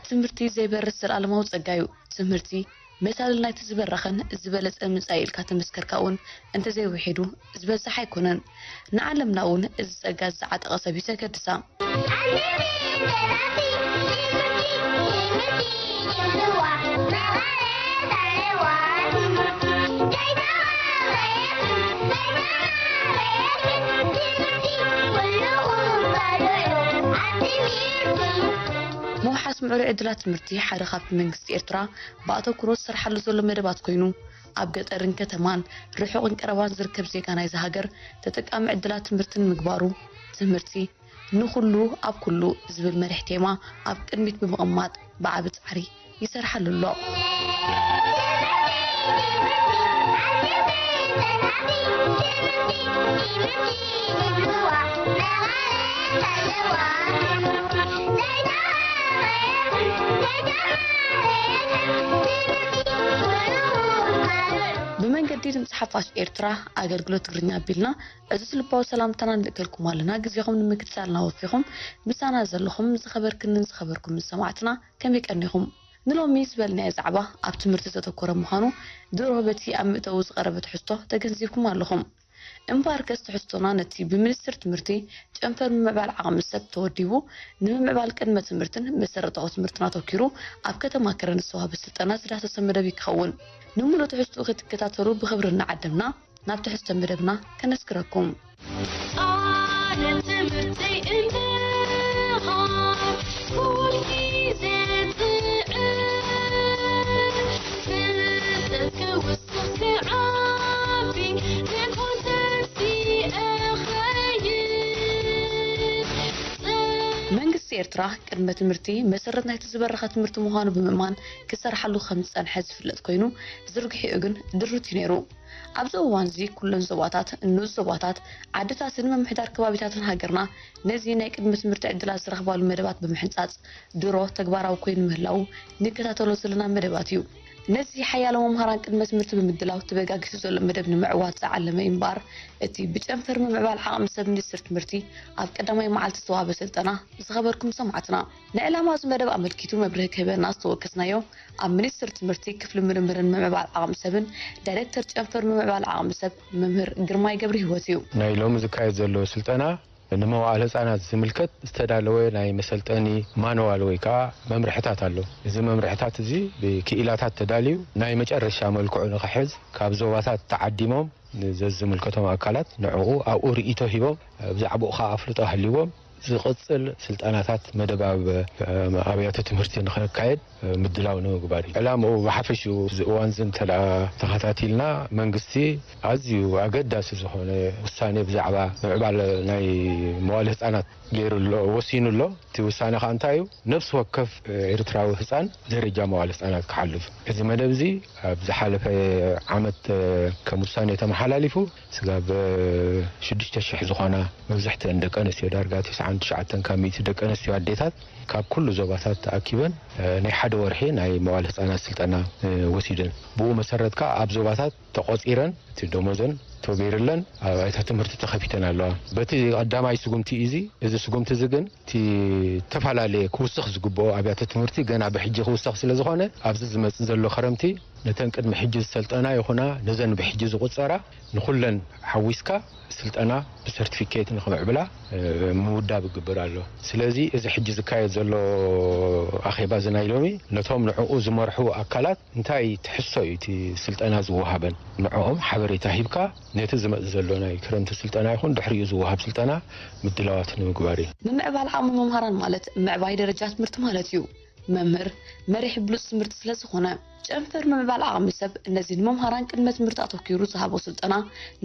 ትምህርቲ ዘይበርስ ዘለኣለማዊ ጸጋ እዩ። ትምህርቲ መሳልል ናይቲ ዝበረኸን ዝበለጸ ምጻኢ ኢልካ ተመስከርካ እውን እንተዘይውሒዱ ዝበጽሕ ኣይኮነን። ንዓለምና እውን እዚ ጸጋ ዝዓጠቐ ሰብ እዩ ዘገድሳ። ምውሓስ ምዕሩይ ዕድላት ትምህርቲ ሓደ ካብቲ መንግስቲ ኤርትራ ብኣተኩሮ ዝሰርሓሉ ዘሎ መደባት ኮይኑ፣ ኣብ ገጠርን ከተማን ርሑቕን ቀረባን ዝርከብ ዜጋ ናይዚ ሃገር ተጠቃሚ ዕድላት ትምህርቲ ንምግባሩ፣ ትምህርቲ ንኹሉ ኣብ ኩሉ ዝብል መሪሕ ቴማ ኣብ ቅድሚት ብምቕማጥ ብዓቢ ጻዕሪ ይሰርሓሉ ኣሎ። ብመንገዲ ድምፂ ሓፋሽ ኤርትራ ኣገልግሎት ትግርኛ ኣቢልና ዕዙዝ ልባዊ ሰላምታና ንልእከልኩም ኣለና። ግዜኹም ንምክትታልና ወፊኹም ምሳና ዘለኹም ዝኸበርክንን ዝኸበርኩምን ሰማዕትና ከመይ ቀኒኹም? ንሎሚ ዝበልናዮ ዛዕባ ኣብ ትምህርቲ ዘተኮረ ምዃኑ ድሮ በቲ ኣብ መእተዊ ዝቐረበ ትሕዝቶ ተገንዚብኩም ኣለኹም። እምበኣርከስ ትሕዝቶና ነቲ ብሚኒስትር ትምህርቲ ጨንፈር ምምዕባል ዓቕሚ ሰብ ተወዲቡ ንምምዕባል ቅድመ ትምህርትን መሰረታዊ ትምህርትን ኣተኪሩ ኣብ ከተማ ከረን ዝተዋህበ ስልጠና ዝዳሰሰ መደብ እዩ ክኸውን። ንምሉእ ትሕዝትኡ ክትከታተሉ ብኽብሪ እናዓደምና ናብ ትሕዝቶ መደብና ከነስግረኩም። ቃለ ትምህርተይ እንድኻ ኩል ግዜ ትዕብ፣ ፍልጠት ክውስኽ ክዓቢ፣ ንኮንተንሲ እኸይድ። መንግስቲ ኤርትራ ቅድመ ትምህርቲ መሰረት ናይቲ ዝበረኸ ትምህርቲ ምዃኑ ብምእማን ክሰርሓሉ ከም ዝጸንሐ ዝፍለጥ ኮይኑ፣ ዝርግሒኡ ግን ድሩት እዩ ነይሩ። ኣብዚ እዋን እዚ ኩለን ዞባታት፣ ንኡስ ዞባታት፣ ዓድታትን ምምሕዳር ከባቢታትን ሃገርና ነዚ ናይ ቅድመ ትምህርቲ ዕድላት ዝረኽባሉ መደባት ብምሕንጻጽ ድሮ ተግባራዊ ኮይኑ ምህላዉ ንከታተሎ ዘለና መደባት እዩ። ነዚ ሓያሎ መምሃራን ቅድመ ትምህርቲ ብምድላው ተበጋጊሱ ዘሎ መደብ ንምዕዋት ዝዓለመ እዩ እምበኣር፣ እቲ ብጨንፈር ምምዕባል ዓቕሚ ሰብ ሚኒስትር ትምህርቲ ኣብ ቀዳማይ መዓልቲ ዝተዋህበ ስልጠና ዝኸበርኩም ሰማዕትና፣ ንዕላማ እዚ መደብ ኣመልኪቱ መብርሂ ክህበና ዝተወከስናዮ ኣብ ሚኒስትር ትምህርቲ ክፍሊ ምርምርን ምምዕባል ዓቕሚ ሰብን ዳይሬክተር ጨንፈር ምምዕባል ዓቕሚ ሰብ መምህር ግርማይ ገብረ ህይወት እዩ። ናይ ሎሚ ዝካየድ ዘሎ ስልጠና ንመዋዕለ ህጻናት ዝምልከት ዝተዳለወ ናይ መሰልጠኒ ማንዋል ወይ ከዓ መምርሕታት ኣሎ። እዚ መምርሕታት እዚ ብክኢላታት ተዳልዩ ናይ መጨረሻ መልክዑ ንኽሕዝ ካብ ዞባታት ተዓዲሞም ንዘዝምልከቶም ኣካላት ንዕኡ ኣብኡ ርእይቶ ሂቦም፣ ብዛዕባኡ ከዓ ኣፍልጦ ሃልይዎም ዝቕጽል ስልጠናታት መደብ ኣብ ኣብያተ ትምህርቲ ንኽካየድ ምድላው ንምግባር እዩ። ዕላምኡ ብሓፈሽኡ እዚ እዋን እዚ እንተ ደኣ ተኸታቲልና መንግስቲ ኣዝዩ ኣገዳሲ ዝኾነ ውሳኔ ብዛዕባ ምዕባል ናይ መዋለ ህጻናት ገይሩ ኣሎ፣ ወሲኑ ኣሎ። እቲ ውሳነ ኸኣ እንታይ እዩ? ነፍሲ ወከፍ ኤርትራዊ ህጻን ደረጃ መዋለ ህጻናት ክሓልፍ። እዚ መደብ እዚ ኣብ ዝሓለፈ ዓመት ከም ውሳኔ ተመሓላሊፉ ስጋብ ሽዱሽተ ሽሕ ዝኾና መብዛሕትአን ደቂ ኣንስትዮ ዳርጋ ተስዓን ትሽዓተን ካብ ሚእቲ ደቂ ኣንስትዮ ኣዴታት ካብ ኩሉ ዞባታት ተኣኪበን ናይ ሓደ ወርሒ ናይ መዋለ ህጻናት ስልጠና ወሲደን። ብኡ መሰረት ከኣ ኣብ ዞባታት ተቖጺረን እቲ ደሞዘን ተገይርለን ኣብያተ ትምህርቲ ተኸፊተን ኣለዋ። በቲ ቀዳማይ ስጉምቲ እዚ፣ እዚ ስጉምቲ እዚ ግን እቲ ዝተፈላለየ ክውስኽ ዝግብኦ ኣብያተ ትምህርቲ ገና ብሕጂ ክውሰኽ ስለ ዝኾነ ኣብዚ ዝመጽእ ዘሎ ክረምቲ ነተን ቅድሚ ሕጂ ዝሰልጠና ይኹና ነዘን ብሕጂ ዝቑጸራ ንኹለን ሓዊስካ ስልጠና ብሰርቲፊኬት ንኽምዕብላ ምውዳብ ይግበር ኣሎ። ስለዚ እዚ ሕጂ ዝካየድ ዘሎ ኣኼባ እዚ ናይ ሎሚ ነቶም ንዕኡ ዝመርሑ ኣካላት እንታይ ትሕዝቶ እዩ እቲ ስልጠና ዝወሃበን ንዕኦም ሓበሬታ ሂብካ ነቲ ዝመጽእ ዘሎ ናይ ክረምቲ ስልጠና ይኹን ድሕሪኡ ዝወሃብ ስልጠና ምድላዋት ንምግባር እዩ። ምምዕባል ዓቕሚ መምሃራን ማለት ምዕባይ ደረጃ ትምህርቲ ማለት እዩ። መምህር መሪሕ ብሉጽ ትምህርቲ ስለ ዝኾነ ጨንፈር ምምዕባል ዓቕሚ ሰብ ነዚ ንመምሃራን ቅድመ ትምህርቲ ኣተኪሩ ዝሃቦ ስልጠና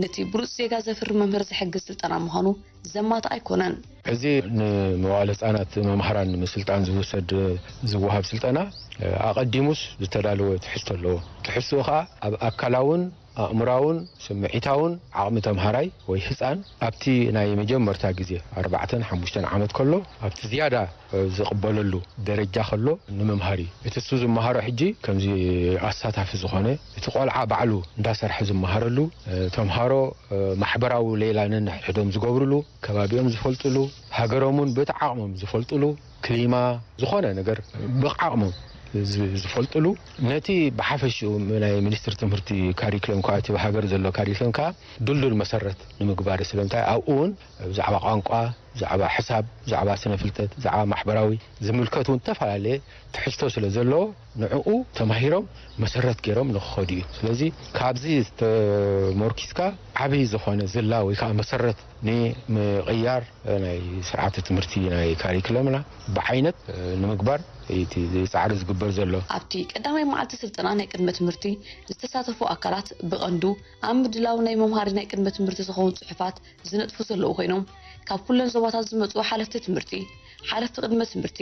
ነቲ ብሉጽ ዜጋ ዘፍሪ መምህር ዝሕግዝ ስልጠና ምዃኑ ዘማትእ ኣይኮነን። እዚ ንመዋእለ ህጻናት መምሃራን ንምስልጣን ዝውሰድ ዝወሃብ ስልጠና ኣቐዲሙስ ዝተዳለወ ትሕዝቶ ኣለዎ። ትሕዝትኡ ኸኣ ኣብ ኣካላውን ኣእምራውን ስምዒታውን ዓቕሚ ተምሃራይ ወይ ህፃን ኣብቲ ናይ መጀመርታ ግዜ ኣርባዕተን ሓሙሽተን ዓመት ከሎ ኣብቲ ዝያዳ ዝቕበለሉ ደረጃ ከሎ ንምምሃር እዩ። እቲ እሱ ዝመሃሮ ሕጂ ከምዚ ኣሳታፊ ዝኾነ እቲ ቆልዓ ባዕሉ እንዳሰርሐ ዝመሃረሉ ተምሃሮ ማሕበራዊ ሌላ ነንሕድሕዶም ዝገብርሉ ከባቢኦም ዝፈልጥሉ ሃገሮምን በቲ ዓቕሞም ዝፈልጥሉ ክሊማ ዝኾነ ነገር ብዓቕሞም ዝፈልጥሉ ነቲ ብሓፈሽኡ ናይ ሚኒስትር ትምህርቲ ካሪክለም ከዓ እቲ ሃገር ዘሎ ካሪክለም ከዓ ድልዱል መሰረት ንምግባር ስለምንታይ ኣብኡ እውን ብዛዕባ ቋንቋ ብዛዕባ ሕሳብ ብዛዕባ ስነ ፍልጠት ብዛዕባ ማሕበራዊ ዝምልከት እውን ዝተፈላለየ ትሕዝቶ ስለ ዘለዎ ንዕኡ ተማሂሮም መሰረት ገይሮም ንክኸዱ እዩ። ስለዚ ካብዚ ተመርኪስካ ዓብዪ ዝኾነ ዝላ ወይ ከዓ መሰረት ንምቕያር ናይ ስርዓተ ትምህርቲ ናይ ካሪክለምና ብዓይነት ንምግባር እቲ ፃዕሪ ዝግበር ዘሎ። ኣብቲ ቀዳማይ መዓልቲ ስልጠና ናይ ቅድመ ትምህርቲ ዝተሳተፉ ኣካላት ብቐንዱ ኣብ ምድላው ናይ መምሃሪ ናይ ቅድመ ትምህርቲ ዝኸውን ፅሑፋት ዝነጥፉ ዘለዉ ኮይኖም ካብ ኩለን ዞባታት ዝመፁ ሓለፍቲ ትምህርቲ፣ ሓለፍቲ ቅድመ ትምህርቲ፣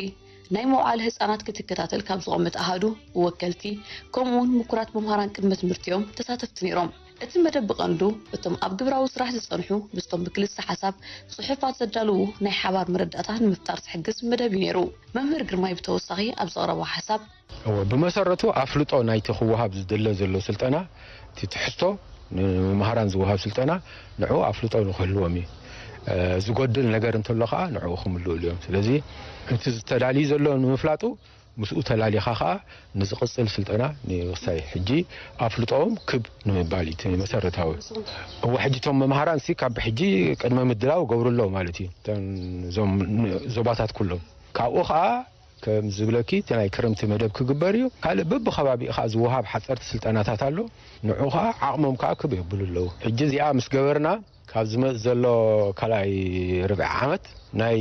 ናይ መውዓሊ ህፃናት ክትከታተል ካብ ዝቖመት ኣሃዱ ወከልቲ ከምኡ እውን ምኩራት መምሃራን ቅድመ ትምህርቲ እዮም ተሳተፍቲ ነይሮም። እቲ መደብ ብቐንዱ እቶም ኣብ ግብራዊ ስራሕ ዝፀንሑ ምስቶም ብክልሰ ሓሳብ ፅሑፋት ዘዳልዉ ናይ ሓባር መረዳእታ ንምፍጣር ዝሕግዝ መደብ እዩ ነይሩ። መምህር ግርማይ ብተወሳኺ ኣብ ዘቕረቦ ሓሳብ፣ እወ፣ ብመሰረቱ ኣፍልጦ ናይቲ ክወሃብ ዝድለ ዘሎ ስልጠና፣ እቲ ትሕዝቶ ንመምሃራን ዝወሃብ ስልጠና ንዕኡ ኣፍልጦ ንክህልዎም እዩ። ዝጎድል ነገር እንተሎ ከዓ ንዕኡ ክምልእሉ እዮም። ስለዚ እቲ ዝተዳልዩ ዘሎ ንምፍላጡ ምስኡ ተላሊኻ ከዓ ንዝቕፅል ስልጠና ንወሳይ ሕጂ ኣፍልጦኦም ክብ ንምባል እዩ እቲ መሰረታዊ። እወ ሕጂ እቶም መምሃራን ሲ ካብ ሕጂ ቅድመ ምድላው ገብሩ ኣለዉ ማለት እዩ። እቶም ዞም ዞባታት ኩሎም ካብኡ ከዓ ከም ዝብለኪ እቲ ናይ ክረምቲ መደብ ክግበር እዩ። ካልእ በብከባቢኡ ከዓ ዝወሃብ ሓፀርቲ ስልጠናታት ኣሎ። ንዑ ከዓ ዓቕሞም ከዓ ክብ የብሉ ኣለዉ። ሕጂ እዚኣ ምስ ገበርና ካብ ዝመፅ ዘሎ ካልኣይ ርብዒ ዓመት ናይ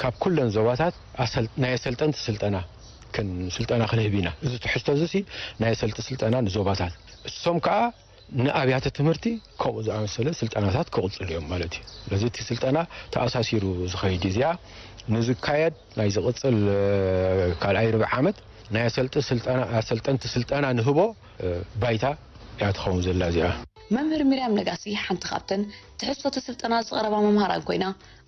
ካብ ኩለን ዞባታት ኣሰል- ናይ ኣሰልጠንቲ ስልጠና ክን ስልጠና ክንህብ ኢና። እዚ ትሕዝቶ እዚ ሲ ናይ ኣሰልጢ ስልጠና ንዞባታት እሶም ከዓ ንኣብያተ ትምህርቲ ከምኡ ዝኣመሰለ ስልጠናታት ክቕፅሉ እዮም ማለት እዩ። ስለዚ እቲ ስልጠና ተኣሳሲሩ ዝኸይድ እዩ። እዚኣ ንዝካየድ ናይ ዝቕፅል ካልኣይ ርብዒ ዓመት ናይ ኣሰልጢ ስልጠና ኣሰልጠንቲ ስልጠና ንህቦ ባይታ እያ ትኸውን ዘላ እዚኣ። መምህር ሚርያም ነጋሲ ሓንቲ ካብተን ትሕዝቶ እቲ ስልጠና ዝቐረባ መምሃራን ኮይና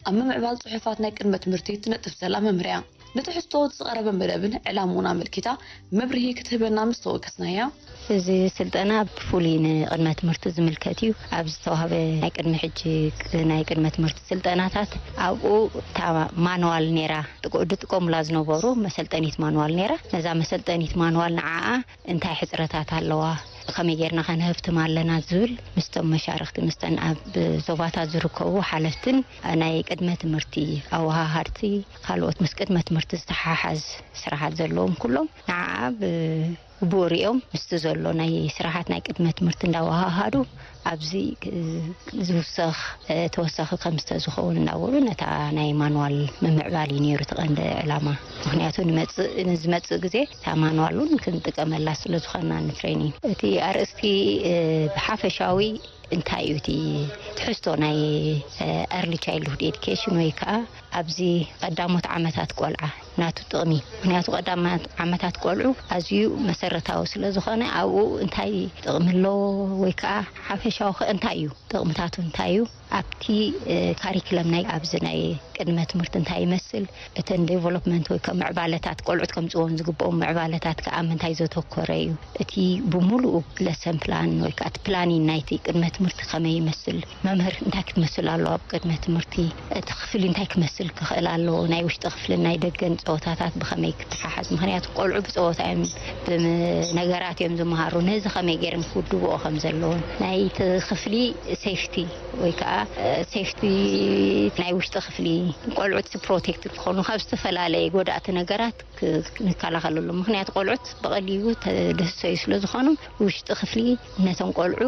ኣብ ምምዕባል ፅሑፋት ናይ ቅድመ ትምህርቲ ትነጥፍ ዘላ መምህር እያ። ንትሕዝቶ እቲ ዝቐረበ መደብን ዕላምኡን ኣመልኪታ መብርሂ ክትህበና ምስ ተወከስናያ፣ እዚ ስልጠና ብፍሉይ ንቅድመ ትምህርቲ ዝምልከት እዩ። ኣብ ዝተዋህበ ናይ ቅድሚ ሕጂ ናይ ቅድመ ትምህርቲ ስልጠናታት ኣብኡ እታ ማንዋል ነይራ፣ ዝጥቀሙላ ዝነበሩ መሰልጠኒት ማንዋል ነይራ። ነዛ መሰልጠኒት ማንዋል ንዓኣ እንታይ ሕፅረታት ኣለዋ፣ ከመይ ጌርና ከ ንህብትማ ኣለና ዝብል ምስቶም መሻርኽቲ፣ ምስተን ኣብ ዞባታት ዝርከቡ ሓለፍትን ናይ ቅድመ ትምህርቲ ኣወሃሃድቲ፣ ካልኦት ምስ ቅድመ ትምህርቲ ዝተሓሓዝ ስራሓት ዘለዎም ኩሎም ንዓኣ ብግቡእ ሪኦም ምስቲ ዘሎ ናይ ስራሓት ናይ ቅድመ ትምህርቲ እንዳወሃሃዱ ኣብዚ ዝውሰኽ ተወሳኺ ከም ዝተዝኸውን እናበሉ ነታ ናይ ማንዋል ምምዕባል እዩ ነይሩ እቲ ቀንዲ ዕላማ። ምክንያቱ ንመፅእ ንዝመፅእ ግዜ እታ ማንዋል እውን ክንጥቀመላ ስለ ዝኾንና ንትሬኒንግ እቲ ኣርእስቲ ብሓፈሻዊ እንታይ እዩ እቲ ትሕዝቶ ናይ early childhood education ወይ ከዓ ኣብዚ ቀዳሞት ዓመታት ቆልዓ ናቱ ጥቕሚ? ምክንያቱ ቀዳማት ዓመታት ቆልዑ ኣዝዩ መሰረታዊ ስለ ዝኾነ ኣብኡ እንታይ ጥቕሚ ኣለዎ ወይ ከዓ ሓፈሻዊ ከ እንታይ እዩ ጥቕምታቱ እንታይ እዩ? ኣብቲ ካሪክለም ናይ ኣብዚ ናይ ቅድመ ትምህርቲ እንታይ ይመስል? እተን ዴቨሎፕመንት ወይ ከዓ ምዕባለታት ቆልዑት ከምፅዎም ዝግብኦም ምዕባለታት ከዓ ምንታይ ዘተኮረ እዩ? እቲ ብምሉኡ ለሰን ፕላን ወይ ከዓ እቲ ፕላኒን ናይቲ ቅድመ ትምህርቲ ከመይ ይመስል? መምህር እንታይ ክትመስል ኣለዎ ኣብ ቅድመ ትምህርቲ? እቲ ክፍሊ እንታይ ክመስል ክኽእል ኣለዎ? ናይ ውሽጢ ክፍልን ናይ ደገን ፀወታታት ብኸመይ ክተሓሓዝ? ምኽንያቱ ቆልዑ ብፀወታ እዮም ብነገራት እዮም ዝመሃሩ። ነዚ ከመይ ገይረን ክውድብኦ ከም ዘለዎን ናይቲ ክፍሊ ሴፍቲ ወይ ከዓ ሴፍቲ ናይ ውሽጢ ክፍሊ ቆልዑት ፕሮቴክት ክኾኑ ካብ ዝተፈላለየ ጎዳእቲ ነገራት ንከላኸለሎም። ምክንያቱ ቆልዑት ብቐሊሉ ተደህሰዩ ስለ ዝኾኑ ውሽጢ ክፍሊ ነቶም ቆልዑ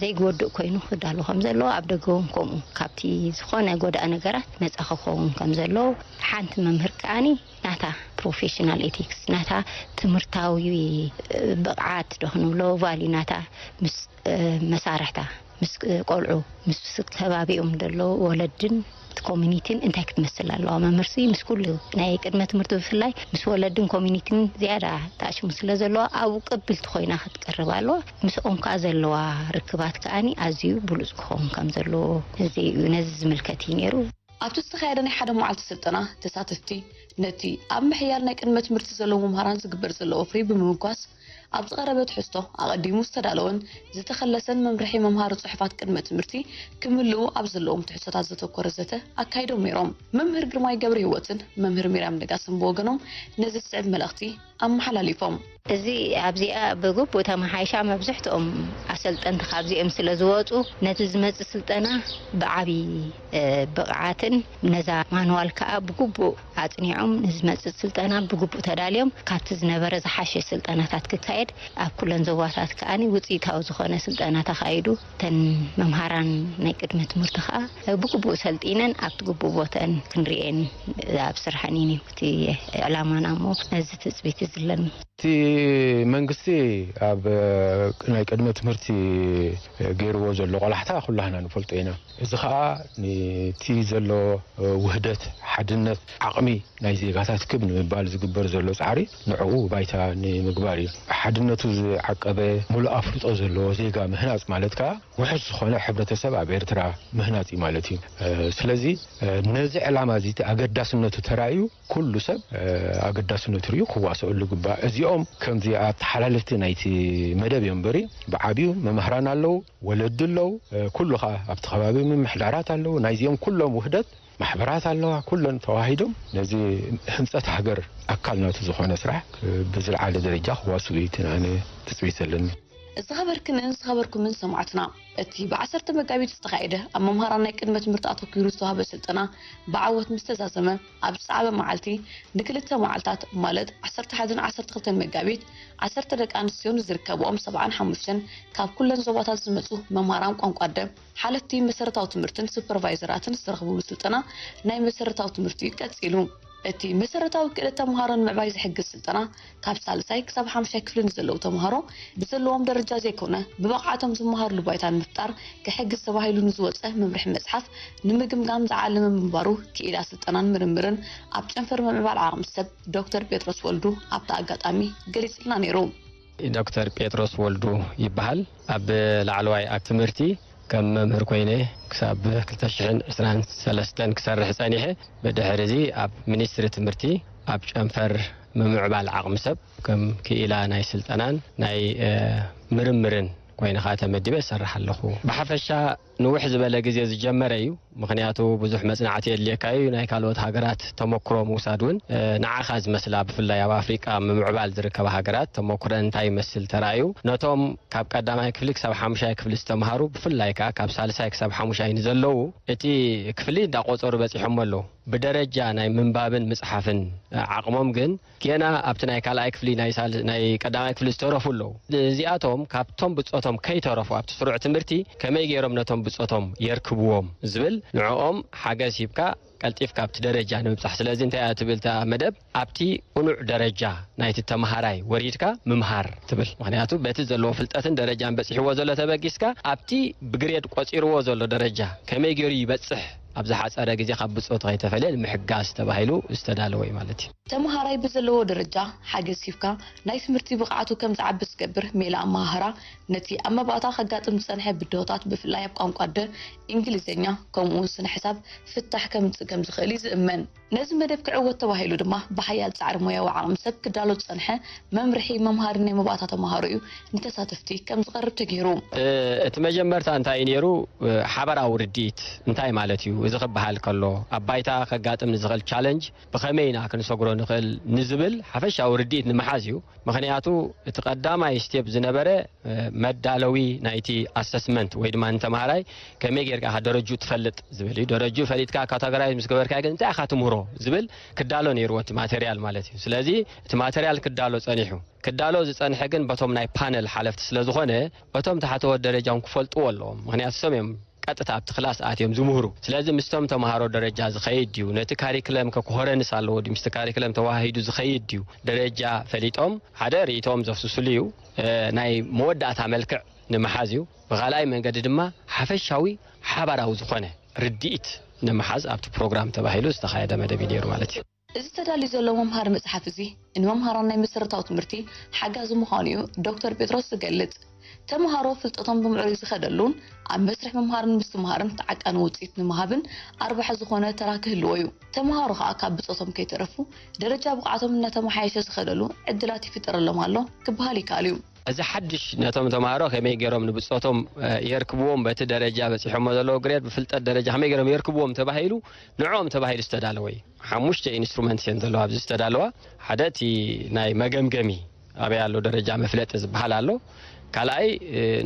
ዘይጎድእ ኮይኑ ክዳሎ ከም ዘለዎ ኣብ ደገ እውን ከምኡ ካብቲ ዝኾነ ጎዳእ ነገራት ነፃ ክኸውን ከም ዘለዎ ሓንቲ መምህር ከዓኒ ናታ ፕሮፌሽናል ኤቲክስ ናታ ትምህርታዊ ብቕዓት ዶ ክንብሎ ቫልዩ ናታ ምስ መሳርሕታ ምስ ቆልዑ፣ ምስ ከባቢኦም ዘሎ ወለድን እቲ ኮሚኒቲን እንታይ ክትመስል ኣለዋ? መምህርሲ ምስ ኩሉ ናይ ቅድመ ትምህርቲ ብፍላይ ምስ ወለድን ኮሚኒቲን ዝያዳ ተኣሽሙ ስለ ዘለዋ ኣብኡ ቅብልቲ ኮይና ክትቀርብ ኣለዋ። ምስኦም ከኣ ዘለዋ ርክባት ከኣኒ ኣዝዩ ብሉጽ ክኸውን ከም ዘለዎ እዚ እዩ፣ ነዚ ዝምልከት እዩ ነይሩ። ኣብቲ ዝተኻየደ ናይ ሓደ መዓልቲ ስልጠና ተሳተፍቲ ነቲ ኣብ ምሕያል ናይ ቅድመ ትምህርቲ ዘለዉ መምሃራን ዝግበር ዘሎ ወፍሪ ብምምጓስ ኣብ ዝቐረበ ትሕዝቶ ኣቐዲሙ ዝተዳለወን ዝተኸለሰን መምርሒ መምሃሪ ጽሑፋት ቅድመ ትምህርቲ ክምልኡ ኣብ ዘለዎም ትሕዝቶታት ዘተኮረ ዘተ ኣካይዶም ነይሮም። መምህር ግርማይ ገብረ ህይወትን መምህር ሚርያም ነጋስን ብወገኖም ነዚ ዝስዕብ መልእኽቲ ኣመሓላሊፎም። እዚ ኣብዚኣ ብግቡእ ተመሓይሻ መብዝሕትኦም ኣሰልጠንቲ ካብዚኦም ስለ ዝወፁ ነቲ ዝመፅእ ስልጠና ብዓብዪ ብቕዓትን ነዛ ማንዋል ከዓ ብግቡእ ኣፅኒዖም ንዝመፅእ ስልጠና ብግቡእ ተዳልዮም ካብቲ ዝነበረ ዝሓሸ ስልጠናታት ክካየድ ኣብ ኩለን ዞባታት ከዓኒ ውፅኢታዊ ዝኾነ ስልጠና ተኻይዱ እተን መምሃራን ናይ ቅድመ ትምህርቲ ከዓ ብግቡእ ሰልጢነን ኣብቲ ግቡእ ቦተን ክንሪኤን ኣብ ስርሐን እዩ እቲ ዕላማና እሞ ነዚ ትፅቢት ዝለኒ። እቲ መንግስቲ ኣብ ናይ ቅድመ ትምህርቲ ገይርዎ ዘሎ ቆላሕታ ኩላህና ንፈልጦ ኢና። እዚ ኸኣ ነቲ ዘሎ ውህደት፣ ሓድነት፣ ዓቕሚ ናይ ዜጋታት ክብ ንምባል ዝግበር ዘሎ ጻዕሪ ንዕኡ ባይታ ንምግባር እዩ። ሓድነቱ ዝዓቀበ፣ ሙሉእ ኣፍልጦ ዘለዎ ዜጋ ምህናጽ ማለት ከኣ ውሑስ ዝኾነ ሕብረተሰብ ኣብ ኤርትራ ምህናጽ እዩ ማለት እዩ። ስለዚ ነዚ ዕላማ እዚ ኣገዳስነቱ ተራእዩ ኩሉ ሰብ ኣገዳስነቱ ርእዩ ክዋሰኣሉ ይግባእ። እዚኦም ከምዚ ኣተሓላልፍቲ ናይቲ መደብ እዮም እምበሪ ብዓብዩ መምህራን ኣለዉ፣ ወለዲ ኣለዉ፣ ኩሉ ኸኣ ኣብቲ ከባቢ ምምሕዳራት ኣለዉ። ናይዚኦም ኩሎም ውህደት ማሕበራት ኣለዋ፣ ኩለን ተዋሂዶም ነዚ ህንጸት ሃገር ኣካል ናቱ ዝኾነ ስራሕ ብዝለዓለ ደረጃ ክዋስኡ እዩ እቲ ኣነ ትጽቢት ዘለኒ። ዝኸበርክንን ዝኸበርኩምን ሰማዕትና፣ እቲ ብዓሰርተ መጋቢት ዝተኻየደ ኣብ መምሃራን ናይ ቅድመ ትምህርቲ ኣተኲሩ ዝተዋህበ ስልጠና ብዓወት ምስ ተዛዘመ፣ ኣብ ዝሰዓበ መዓልቲ ንክልተ መዓልታት፣ ማለት ዓሰርተ ሓደን ዓሰርተ ክልተን መጋቢት፣ ዓሰርተ ደቂ ኣንስትዮ ንዝርከብኦም ሰብዓን ሓሙሽተን ካብ ኩለን ዞባታት ዝመጹ መምሃራን ቋንቋ ኣደ፣ ሓለፍቲ መሰረታዊ ትምህርትን ሱፐርቫይዘራትን ዝተረኽብሉ ስልጠና ናይ መሰረታዊ ትምህርቲ እዩ ቀጺሉ። እቲ መሰረታዊ ክእለት ተምሃሮ ንምዕባይ ዝሕግዝ ስልጠና ካብ ሳልሳይ ክሳብ ሓሙሻይ ክፍሊ ንዘለዉ ተምሃሮ ብዘለዎም ደረጃ ዘይኮነ ብብቕዓቶም ዝመሃርሉ ባይታ ንምፍጣር ክሕግዝ ተባሂሉ ንዝወፀ መምርሒ መፅሓፍ ንምግምጋም ዝዓለመ ምንባሩ ክኢላ ስልጠናን ምርምርን ኣብ ጨንፈር ምምዕባል ዓቕሚ ሰብ ዶክተር ጴጥሮስ ወልዱ ኣብቲ ኣጋጣሚ ገሊፅልና ነይሩ። ዶክተር ጴጥሮስ ወልዱ ይበሃል። ኣብ ላዕለዋይ ኣብ ትምህርቲ ከም መምህር ኮይነ ክሳብ ክልተ ሽሕን ዕስራን ሰለስተን ክሰርሕ ጸኒሐ። ብድሕሪ እዚ ኣብ ሚኒስትሪ ትምህርቲ ኣብ ጨንፈር ምምዕባል ዓቕሚ ሰብ ከም ክኢላ ናይ ስልጠናን ናይ ምርምርን ኮይነ ከዓ ተመዲበ እሰርሕ ኣለኹ። ብሓፈሻ ንውሕ ዝበለ ግዜ ዝጀመረ እዩ። ምኽንያቱ ብዙሕ መጽናዕቲ የድልየካ እዩ። ናይ ካልኦት ሃገራት ተመክሮ ምውሳድ እውን ንዓኻ ዝመስላ ብፍላይ ኣብ ኣፍሪቃ ምምዕባል ዝርከባ ሃገራት ተመክሮን እንታይ ይመስል ተራእዩ። ነቶም ካብ ቀዳማይ ክፍሊ ክሳብ ሓሙሻይ ክፍሊ ዝተምሃሩ ብፍላይ ከዓ ካብ ሳልሳይ ክሳብ ሓሙሻይ ንዘለዉ እቲ ክፍሊ እንዳቆጸሩ በጺሖም ኣለዉ። ብደረጃ ናይ ምንባብን ምጽሓፍን ዓቕሞም ግን ጌና ኣብቲ ናይ ካልኣይ ክፍሊ ናይ ሳል ናይ ቀዳማይ ክፍሊ ዝተረፉ ኣለዉ። እዚኣቶም ካብቶም ብጾቶም ከይተረፉ ኣብቲ ስሩዕ ትምህርቲ ከመይ ገይሮም ነቶም ብጾቶም የርክብዎም ዝብል ንዕኦም ሓገዝ ሂብካ ቀልጢፍካ ኣብቲ ደረጃ ንምብጻሕ። ስለዚ እንታይ እያ ትብል እታ መደብ ኣብቲ ቅኑዕ ደረጃ ናይቲ ተመሃራይ ወሪድካ ምምሃር ትብል። ምኽንያቱ በቲ ዘለዎ ፍልጠትን ደረጃን በጺሕዎ ዘሎ ተበጊስካ ኣብቲ ብግሬድ ቆጺርዎ ዘሎ ደረጃ ከመይ ገይሩ ይበጽሕ ኣብ ዝሓጸረ ግዜ ካብ ብጾቱ ከይተፈልየ ንምሕጋዝ ተባሂሉ ዝተዳለወ እዩ ማለት እዩ። ተምሃራይ ብዘለዎ ደረጃ ሓገዝ ሂብካ ናይ ትምህርቲ ብቕዓቱ ከም ዝዓቢ ዝገብር ሜላ ኣመሃህራ ነቲ ኣብ መባእታ ከጋጥም ዝጸንሐ ብድሆታት ብፍላይ ኣብ ቋንቋ ኣደ፣ እንግሊዝኛ፣ ከምኡውን ስነ ሕሳብ ፍታሕ ከምጽእ ከም ዝኽእል እዩ ዝእመን። ነዚ መደብ ክዕወት ተባሂሉ ድማ ብሓያል ጻዕሪ ሞያዊ ዓቕሚ ሰብ ክዳሎ ዝጸንሐ መምርሒ መምሃሪ ናይ መባእታ ተምሃሮ እዩ ንተሳተፍቲ ከም ዝቐርብ ተገይሩ። እቲ መጀመርታ እንታይ እዩ ነይሩ? ሓበራዊ ርድኢት እንታይ ማለት እዩ? እዚ ክበሃል ከሎ ኣብ ባይታ ከጋጥም ንዝኽእል ቻለንጅ ብኸመይ ኢና ክንሰግሮ ንኽእል ንዝብል ሓፈሻዊ ርድኢት ንምሓዝ እዩ። ምኽንያቱ እቲ ቀዳማይ ስቴፕ ዝነበረ መዳለዊ ናይቲ ኣሰስመንት ወይ ድማ ንተምሃራይ ከመይ ጌርካ ኢኻ ደረጅኡ ትፈልጥ ዝብል እዩ። ደረጅኡ ፈሊጥካ ካተጎራይዝ ምስ ገበርካ ግን እንታይ ኢኻ ትምህሮ ዝብል ክዳሎ ነይርዎ እቲ ማቴርያል ማለት እዩ። ስለዚ እቲ ማቴርያል ክዳሎ ጸኒሑ። ክዳሎ ዝጸንሐ ግን በቶም ናይ ፓነል ሓለፍቲ ስለ ዝኾነ እቶም ታሕተዎት ደረጃ እውን ክፈልጥዎ ኣለዎም። ምኽንያቱ እሶም እዮም ቀጥታ ኣብቲ ክላስ ኣትዮም ዝምህሩ። ስለዚ ምስቶም ተምሃሮ ደረጃ ዝኸይድ ድዩ፣ ነቲ ካሪክለም ከ ኮሄረንስ ኣለዎ ድዩ፣ ምስቲ ካሪክለም ተዋሃሂዱ ዝኸይድ ድዩ፣ ደረጃ ፈሊጦም ሓደ ርእይቶኦም ዘፍስስሉ እዩ። ናይ መወዳእታ መልክዕ ንምሓዝ እዩ። ብኻልኣይ መንገዲ ድማ ሓፈሻዊ ሓባራዊ ዝኾነ ርድኢት ንምሓዝ ኣብቲ ፕሮግራም ተባሂሉ ዝተኻየደ መደብ እዩ ነይሩ ማለት እዩ። እዚ ተዳልዩ ዘሎ መምሃሪ መጽሓፍ እዚ ንመምሃራን ናይ መሰረታዊ ትምህርቲ ሓጋዚ ምዃኑ እዩ ዶክተር ጴጥሮስ ዝገልጽ። ተምሃሮ ፍልጠቶም ብምዕሩይ ዝኸደሉን ኣብ መስርሕ ምምሃርን ምስትምሃርን ተዓቃኒ ውጽኢት ንምሃብን ኣርባሒ ዝኾነ ተራ ክህልዎ እዩ። ተምሃሮ ከኣ ካብ ብጾቶም ከይተረፉ ደረጃ ብቕዓቶም እናተመሓየሸ ዝኸደሉ ዕድላት ይፍጠረሎም ኣሎ ክበሃል ይከኣል እዩ። እዚ ሓድሽ ነቶም ተምሃሮ ከመይ ገይሮም ንብጾቶም የርክብዎም፣ በቲ ደረጃ በጺሖሞ ዘለዉ ግሬድ ብፍልጠት ደረጃ ከመይ ገይሮም የርክብዎም ተባሂሉ ንዕኦም ተባሂሉ ዝተዳለወ እዩ። ሓሙሽተ ኢንስትሩመንትስ እየን ዘለዋ ኣብዚ ዝተዳለዋ። ሓደ እቲ ናይ መገምገሚ ኣበይ ኣሎ ደረጃ መፍለጢ ዝበሃል ኣሎ። ካልኣይ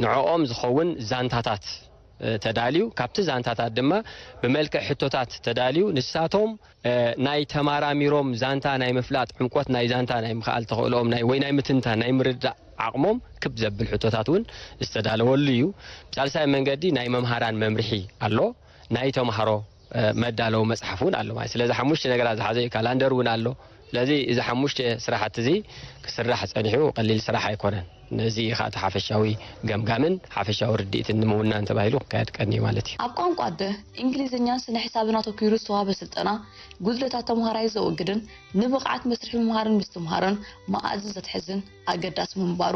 ንዕኦም ዝኸውን ዛንታታት ተዳልዩ፣ ካብቲ ዛንታታት ድማ ብመልክዕ ሕቶታት ተዳልዩ ንሳቶም ናይ ተማራሚሮም ዛንታ ናይ ምፍላጥ ዕምቆት ናይ ዛንታ ናይ ምኽኣል ተኽእሎኦም ናይ ወይ ናይ ምትንታን ናይ ምርዳእ ዓቕሞም ክብ ዘብል ሕቶታት እውን ዝተዳለወሉ እዩ። ብሳልሳይ መንገዲ ናይ መምሃራን መምርሒ ኣሎ፣ ናይ ተምሃሮ መዳለዊ መፅሓፍ እውን ኣሎ ማለት። ስለዚ ሓሙሽተ ነገራት ዝሓዘ እዩ። ካላንደር እውን ኣሎ። ስለዚ እዚ ሓሙሽተ ስራሕቲ እዚ ክስራሕ ፀኒሑ ቀሊል ስራሕ ኣይኮነን። ነዚ ኢኻ እቲ ሓፈሻዊ ገምጋምን ሓፈሻዊ ርድኢትን ንምውናን ተባሂሉ ክካየድ ቀኒ ማለት እዩ። ኣብ ቋንቋ ኣደ፣ እንግሊዝኛ፣ ስነ ሒሳብን ኣተኲሩ ዝተዋህበ ስልጠና፣ ጉድለታት ተምሃራይ ዘወግድን ንብቕዓት መስርሕ ምምሃርን ምስትምሃርን መኣዝን ዘትሕዝን ኣገዳሲ ምንባሩ፣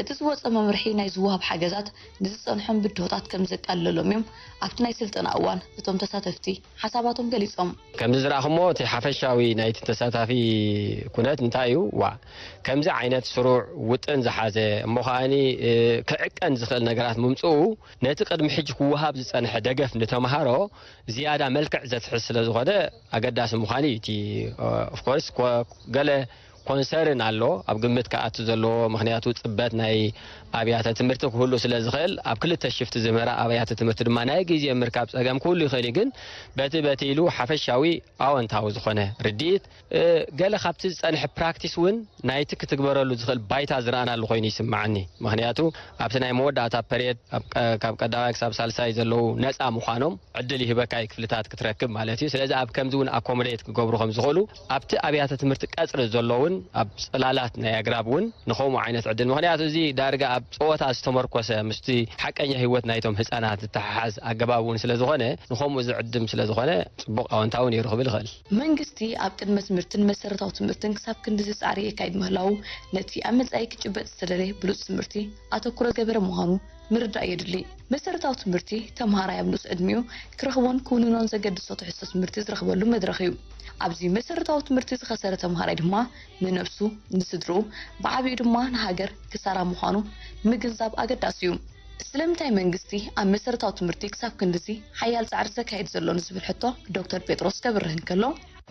እቲ ዝወፀ መምርሒ ናይ ዝወሃብ ሓገዛት ንዝፀንሖም ብድሆታት ከም ዘቃልለሎም እዮም ኣብቲ ናይ ስልጠና እዋን እቶም ተሳተፍቲ ሓሳባቶም ገሊፆም። ከምዚ ዝረኣኹሞ እቲ ሓፈሻዊ ናይቲ ተሳታፊ ኩነት እንታይ እዩ? ዋ ከምዚ ዓይነት ስሩዕ ውጥን ዝሓዘ እሞ ከኣኒ ክዕቀን ዝኽእል ነገራት ምምፅኡ ነቲ ቅድሚ ሕጂ ክወሃብ ዝፀንሐ ደገፍ ንተምሃሮ ዝያዳ መልክዕ ዘትሕዝ ስለ ዝኾነ ኣገዳሲ ምዃኑ እዩ። እቲ ኦፍኮርስ ገለ ኮንሰርን ኣሎ ኣብ ግምት ክኣቱ ዘለዎ፣ ምክንያቱ ፅበት ናይ ኣብያተ ትምህርቲ ክህሉ ስለ ዝኽእል ኣብ ክልተ ሽፍት ዝምህራ ኣብያተ ትምህርቲ ድማ ናይ ግዜ ምርካብ ፀገም ክህሉ ይኽእል እዩ። ግን በቲ በቲ ኢሉ ሓፈሻዊ ኣወንታዊ ዝኾነ ርድኢት ገለ ካብቲ ዝፀንሐ ፕራክቲስ እውን ናይቲ ክትግበረሉ ዝኽእል ባይታ ዝረኣናሉ ኮይኑ ይስምዓኒ። ምክንያቱ ኣብቲ ናይ መወዳእታ ፐርየድ ካብ ቀዳማይ ክሳብ ሳልሳይ ዘለዉ ነፃ ምዃኖም ዕድል ይህበካ እዩ ክፍልታት ክትረክብ ማለት እዩ። ስለዚ ኣብ ከምዚ እውን ኣኮሞዴት ክገብሩ ከም ዝኽእሉ ኣብቲ ኣብያተ ትምህርቲ ቀፅሪ ዘሎ እውን ኣብ ፅላላት ናይ ኣግራብ እውን ንኸምኡ ዓይነት ዕድል፣ ምክንያቱ እዚ ዳርጋ ኣብ ፀወታ ዝተመርኮሰ ምስቲ ሓቀኛ ህይወት ናይቶም ህፃናት ዝተሓሓዝ ኣገባብ እውን ስለ ዝኾነ ንኸምኡ ዝዕድም ስለ ዝኾነ ፅቡቕ ኣወንታዊ ነይሩ ክብል ይኽእል። መንግስቲ ኣብ ቅድመ ትምህርትን መሰረታዊ ትምህርትን ክሳብ ክንድዚ ፃዕሪ የካይድ ምህላዉ ነቲ ኣብ መፃኢ ክጭበጥ ዝተደለየ ብሉፅ ትምህርቲ ኣተኩሮ ዝገበረ ምዃኑ ምርዳእ የድሊ። መሰረታዊ ትምህርቲ ተምሃራይ ኣብ ንኡስ ዕድሚኡ ክረኽቦን ክውንኖን ዘገድሶ ትሕዝቶ ትምህርቲ ዝረኽበሉ መድረኽ እዩ። ኣብዚ መሰረታዊ ትምህርቲ ዝኸሰረ ተምሃራይ ድማ ንነብሱ፣ ንስድርኡ፣ ብዓቢኡ ድማ ንሃገር ክሳራ ምዃኑ ምግንዛብ ኣገዳሲ እዩ። ስለምንታይ መንግስቲ ኣብ መሰረታዊ ትምህርቲ ክሳብ ክንድዚ ሓያል ፃዕሪ ዘካይድ ዘሎ ንዝብል ሕቶ ዶክተር ጴጥሮስ ከብርህ እንከሎ፣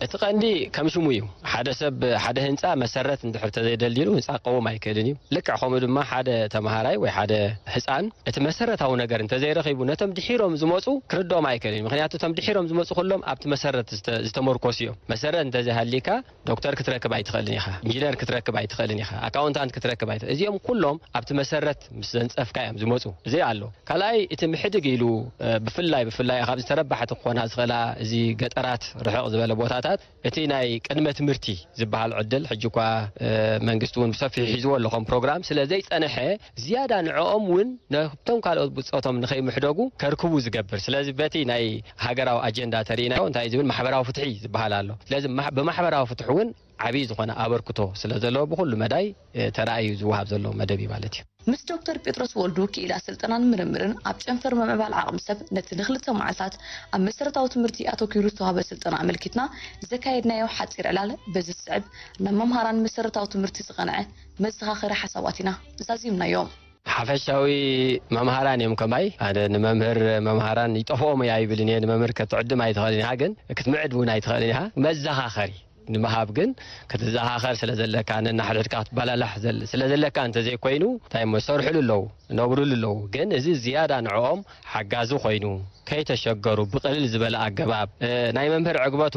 እቲ ቀንዲ ከም ሽሙ እዩ። ሓደ ሰብ ሓደ ህንፃ መሰረት እንድሕር ተዘይደልዲሉ ህንፃ ክቀውም ኣይክእልን እዩ። ልክዕ ከምኡ ድማ ሓደ ተምሃራይ ወይ ሓደ ህፃን እቲ መሰረታዊ ነገር እንተዘይረኺቡ ነቶም ድሒሮም ዝመፁ ክርድኦም ኣይክእልን እዩ። ምክንያቱ እቶም ድሒሮም ዝመፁ ኩሎም ኣብቲ መሰረት ዝተመርኮሱ እዮም። መሰረት እንተዘይሃሊካ ዶክተር ክትረክብ ኣይትኽእልን ኢኻ፣ ኢንጂነር ክትረክብ ኣይትኽእልን ኢኻ፣ ኣካውንታንት ክትረክብ ኣይትኽእል። እዚኦም ኩሎም ኣብቲ መሰረት ምስ ዘንፀፍካ እዮም ዝመፁ። እዚ ኣሎ። ካልኣይ እቲ ምሕድግ ኢሉ ብፍላይ ብፍላይ ካብ ዝተረባሕቲ ክኾና ዝኽእላ እዚ ገጠራት ርሕቕ ዝበለ ቦታታት እቲ ናይ ቅድመ ትምህርቲ ዝበሃል ዕድል ሕጂ እኳ መንግስቲ እውን ብሰፊሑ ሒዝዎ ኣሎ ከም ፕሮግራም ስለ ዘይፀንሐ ዝያዳ ንዕኦም እውን ነብቶም ካልኦት ብፆቶም ንኸይምሕደጉ ከርክቡ ዝገብር። ስለዚ በቲ ናይ ሃገራዊ ኣጀንዳ ተሪኢናዮ እንታይ ዝብል ማሕበራዊ ፍትሒ ዝበሃል ኣሎ። ስለዚ ብማሕበራዊ ፍትሒ እውን ዓብዪ ዝኾነ ኣበርክቶ ስለ ዘለዎ ብኹሉ መዳይ ተራእዩ ዝወሃብ ዘሎ መደብ እዩ ማለት እዩ። ምስ ዶክተር ጴጥሮስ ወልዱ ክኢላ ስልጠናን ምርምርን ኣብ ጨንፈር ምምዕባል ዓቕሚ ሰብ ነቲ ንክልተ መዓልታት ኣብ መሰረታዊ ትምህርቲ ኣተኲሩ ዝተዋህበ ስልጠና ኣመልኪትና ዘካየድናዮ ሓጺር ዕላል በዚ ዝስዕብ ናብ መምሃራን መሰረታዊ ትምህርቲ ዝቐንዐ መዘኻኸሪ ሓሳባት ኢና ዛዚምናዮ። ሓፈሻዊ መምሃራን እዮም ከማይ። ኣነ ንመምህር መምሃራን ይጠፍኦም እየ ኣይብልን እየ። ንመምህር ከተዕድም ኣይትኽእልን ኢኻ፣ ግን ክትምዕድ እውን ኣይትኽእልን ኢኻ። መዘኻኸሪ ንምሃብ ግን ክትዘኻኸር ስለ ዘለካ፣ ነናሕድሕድካ ክትበላላሕ ስለ ዘለካ እንተዘይኮይኑ፣ እንታይ እሞ፣ ሰርሕሉ ኣለዉ፣ ነብርሉ ኣለዉ። ግን እዚ ዝያዳ ንዕኦም ሓጋዚ ኮይኑ፣ ከይተሸገሩ ብቕልል ዝበለ ኣገባብ ናይ መምህር ዕግበቱ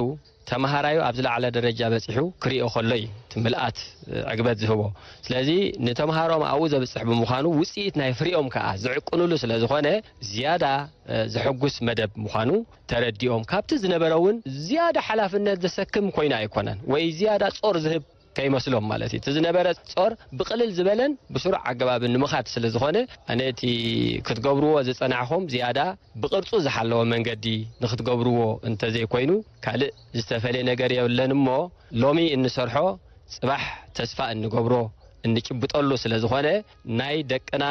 ተመሃራዩ ኣብ ዝለዓለ ደረጃ በጺሑ ክሪኦ ከሎ እዩ እቲ ምልኣት ዕግበት ዝህቦ። ስለዚ ንተምሃሮኦም ኣብኡ ዘብጽሕ ብምዃኑ ውጽኢት ናይ ፍሪኦም ከኣ ዝዕቅኑሉ ስለ ዝኾነ ዝያዳ ዘሐጉስ መደብ ምዃኑ ተረዲኦም ካብቲ ዝነበረ እውን ዝያዳ ሓላፍነት ዘሰክም ኮይኑ ኣይኮነን ወይ ዝያዳ ጾር ዝህብ ከይመስሎም ማለት እዩ። እቲ ዝነበረ ጾር ብቕልል ዝበለን ብስሩዕ ኣገባብን ንምኻድ ስለ ዝኾነ፣ ኣነ እቲ ክትገብርዎ ዝጸናሕኹም ዝያዳ ብቕርጹ ዝሓለወ መንገዲ ንኽትገብርዎ እንተዘይኮይኑ ካልእ ዝተፈልየ ነገር የለን እሞ፣ ሎሚ እንሰርሖ ጽባሕ ተስፋ እንገብሮ እንጭብጠሉ ስለ ዝኾነ፣ ናይ ደቅና